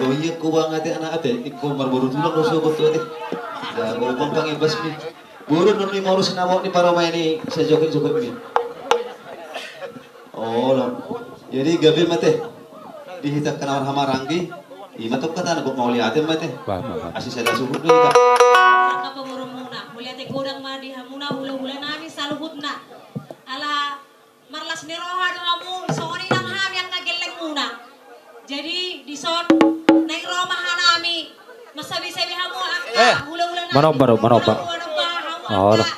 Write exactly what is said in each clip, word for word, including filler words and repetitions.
Oh iya, ko bang ate anak ate, ingkon marboru tulang do sogot tu ate. Ya, ko bang pangibas mi. Boru non ni morus na mau ni paromai ni sejokin-jokin mi. Olo. Jadi gabe ma ate. Di hita angka na marhahamaranggi. Ima tong hatana, buat mauliate ma ate. Bah, bah, bah. Asi sada suhut do hita. Angka pamurumuna, mauliate godang ma di hamuna hulahula nami saluhutna. Ala marlas ni roha do hamu, songon i nang hami angka gellengmuna. Jadi dison naeng ro ma hanami mansabe-sabe hamu angka hulahula nami. Eh, manomba do, manomba. Manomba hamu angka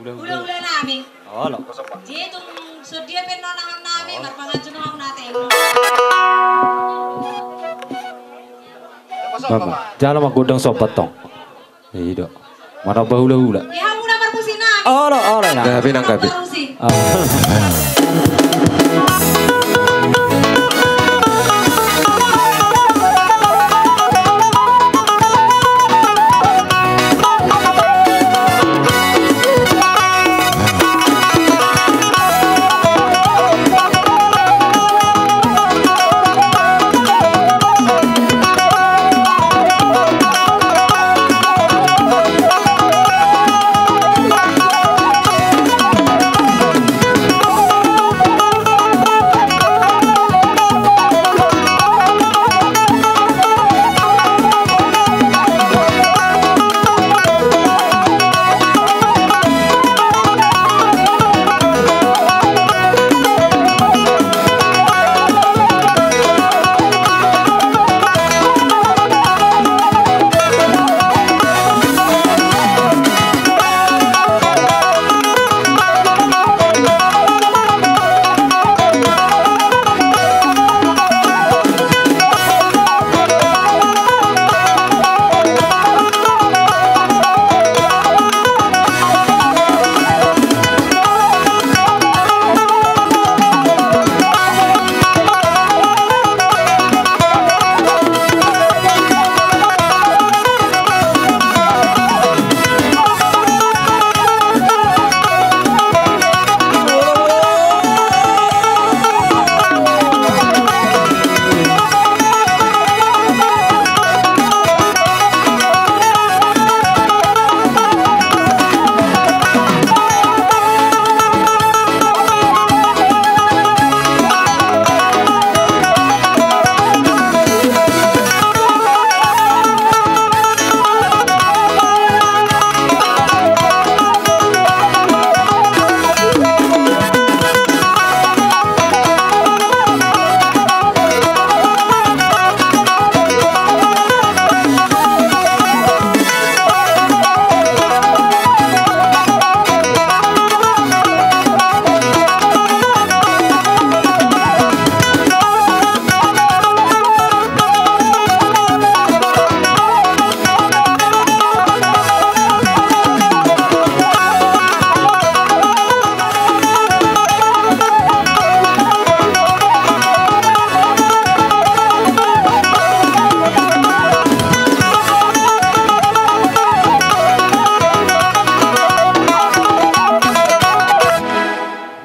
hulahula nami. Olo. Jadi tung songon dia pe nonahon nami, marpanganju hamu na ate. Mama, jala ma gondang sompat tong. I do. Manomba hulahula. Ia hamu na parmusik nami. Olo, olo, na. Gabe nang gabe. Parmusik. Olo.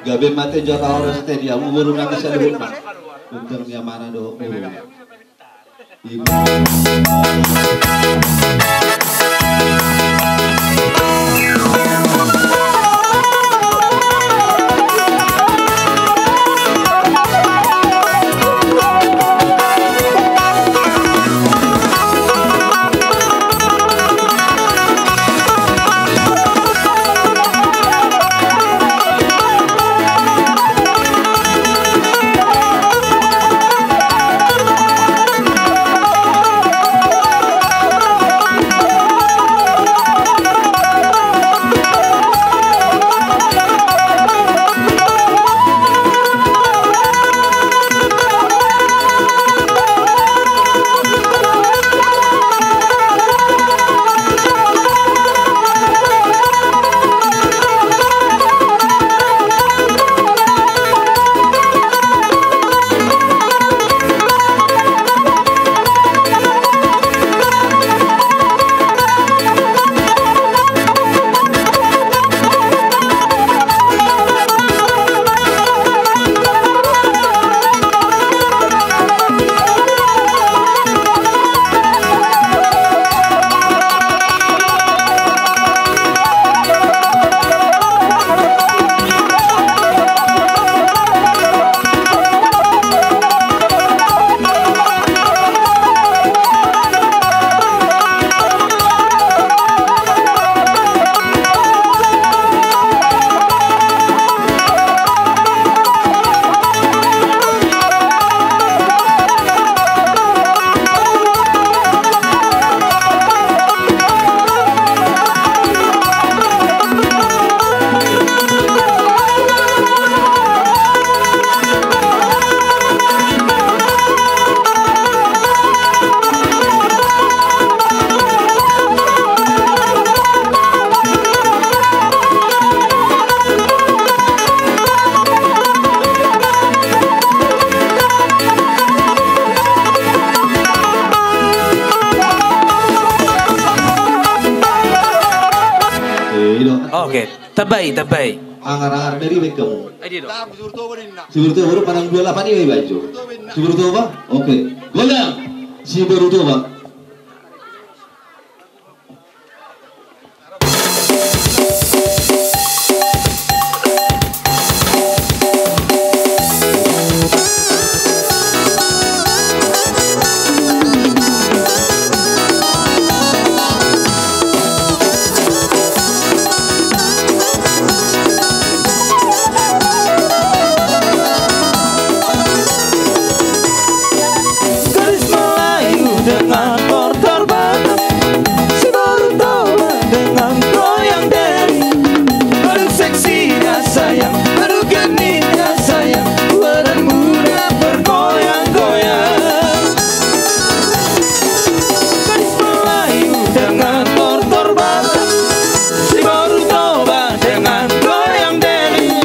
Gabe ma ate, jala horas ate di hamu boru nami saluhutna. Gondang ni amana dohot boru. Oke, tambai, tambai. Angar-angar meri baen hamu. Siborutoba do, manang dua lapan i ma iba jo. Siborutoba? Oke. Goyang. Siborutoba. Gadis Melayu dengan tortor Batak, Siborutoba dengan goyang deli. Aduh seksinya sayang, aduh genitnya sayang, tua dan muda bergoyang-goyang. Gadis Melayu dengan tortor Batak, Siborutoba dengan goyang deli.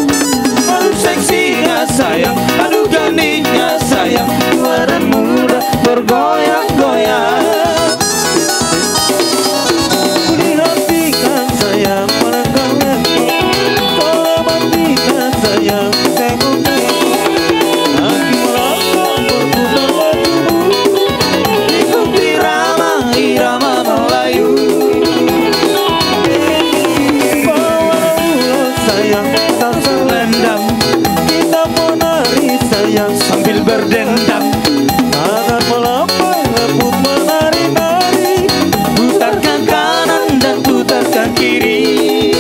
Aduh seksinya sayang, aduh genitnya sayang, tua dan muda bergoyang-goyang. Kulihat ikan sayang, menangkap lempeng. Kalau mandi ikan sayang, tengok-tengok. Hati melompat berputar batumu. Ikuti irama, irama Melayu. Bawa ulos sayang, tak selendang. Kita menari sayang sambil berdendang. Tangan melompat, lembut menari-nari. Putar ke kanan dan putar ke kiri.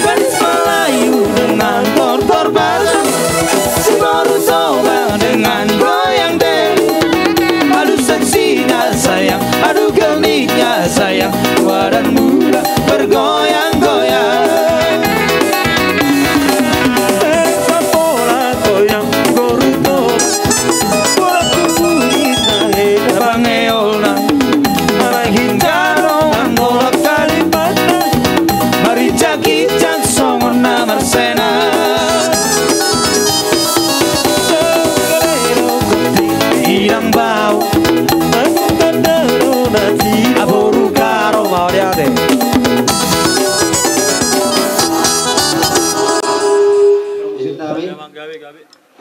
Gadis Melayu dengan tortor Batak, Siborutoba dengan goyang deli. Aduh seksinya sayang, aduh genitnya sayang, tua dan muda bergoyang-goyang. Sepak bola goyang Siborutoba, bola tubuh di tahe pangeolna. Alai hinta do nang bola Kalimantan, marinjak-injak songon na marsena. Inang bao, aboru karo, mauliate.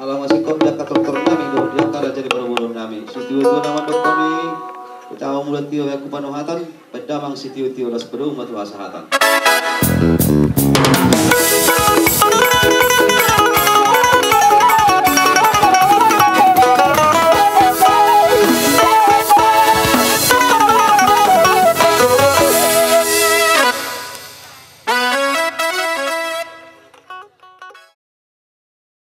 Ala masingkop di angka tortor nami dohot di angka raja ni parboruon nami. Sitiotio na mandok hami, utama mula tio baen hamu panuhatan, baen damang sitiotio, las padomu ma tu hasahatan.